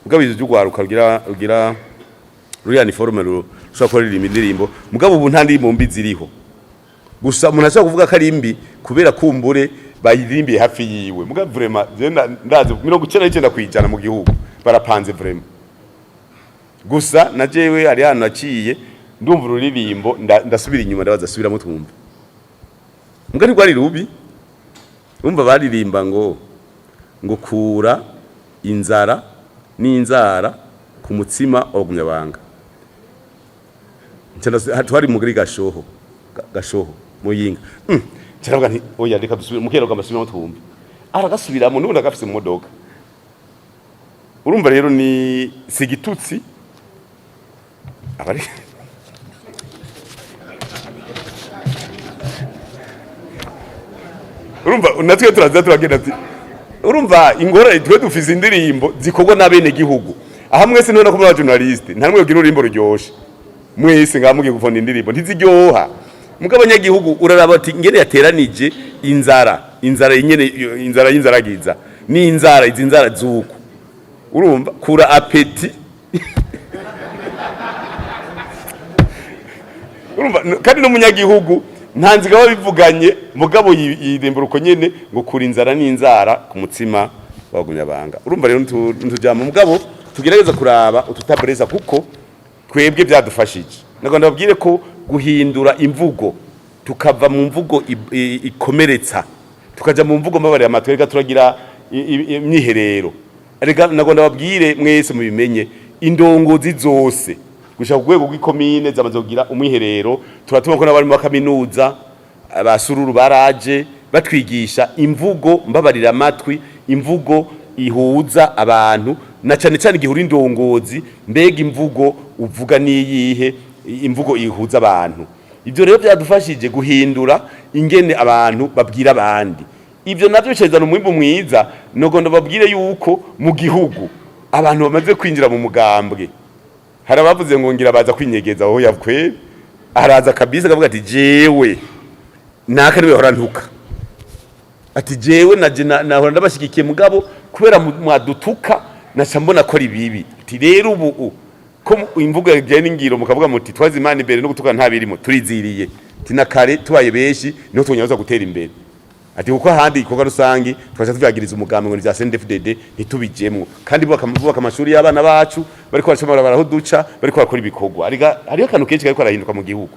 Mugabo ivyo vy'ugwaruka rugira ruriya niforume rushobora kuba ruririmba indirimbo, mugabo ubu nta ndirimbo mbi ziriho. Gusa umuntu ashobora kuvuga ko ari mbi kubera kumbure bayirimbiye hafi yiwe. Mugabo vraiment je ndazi 99% mu gihugu barapanze vraiment. Gusa na jewe hari hano naciye ndumva ururirimbo, ndasubira inyuma, ndabaza subiramo twumva. Muga ntirwari rubi. Umva baririmba ngo kura inzara n'inzara ku mutsima wagumya banga. Twari muri Gashoho, Gashoho Muyinga. Nca nti oya, reka dusubire mukero kamasubiramo twumve. Aragasubiramo, n'ubundi agafise mu modoka. Urumva rero ni sigitutsi abari. Urumva natwe turaza turagenda ati urumva ingorane twe dufise indirimbo zikorwa n'abene gihugu. Aha mwese none ko muri journaliste, nta numwe ugira ururimbo ruryoshe. Mwese ngaha mugiye gufona indirimbo ntiziryoha. Mugabo abanyagihugu uraraba ati ingene yateranije inzara, inzara nyene, inzara y'inzaragiza ni inzara izi nzara zuko. Urumva kura appétit. Urumva kandi n'umunyagihugu nta nziga bivuganye, mugabo yirimbura uko nyene ngo kura inzara n'inzara ku mutsima wagumya banga. Urumva rero ntujama, mugabo tugerageza kuraba ututabreza kuko twebwe byadufashije. Nagomba ndababwire ko guhindura imvugo, tukava mu mvugo ikomeretsa tukaja mu mvugo mbabarira amatwi. Reka turagira imyiherero. Reka nagomba ndababwire mwese mubimenye, indongozi zose gushaka ku rwego rw'ikomine zamaze kugira umwiherero. Turatuma ko n'abari mu kaminuza abasururu baraje batwigisha imvugo mbabarira amatwi, imvugo ihuza abantu, na cyane cyane igihe uri indongozi. Mbega imvugo uvuga niyihe? Imvugo ihuza abantu. Ibyo rero byadufashije guhindura ingene abantu babwira abandi. Ibyo navyo bicazana umwimbu mwiza. Nogo ndababwire yuko mu gihugu abantu bamaze kwinjira mu mugambwe, hari abavuze ngo ngira baza kwinyegeza. Aho yakwe araza kabisa akavuga ati jewe naka niwe hora ntuka, ati jewe naje nahora ndabashigikiye, mugabo kubera mwadutuka naca mbona ko ari bibi. Ati rero ubu ko imvugo yagiye n'ingiro, mukavuga muti twaze Imana imbere no gutuka nta birimo, turiziriye. Ati na kare tubaye benshi niho twonyaza gutera imbere. Ati kuko ahandi ikorwa rusangi twaca tuvyagiriza umugambi ngo ni vya CNDD-FDD, ntitubijemwo. Kandi bubaka amashuri y'abana bacu, bariko baraca amabarabara aho duca, bariko barakora ibikorwa. Arega hariho akantu kenshi kariko karahinduka mu gihugu.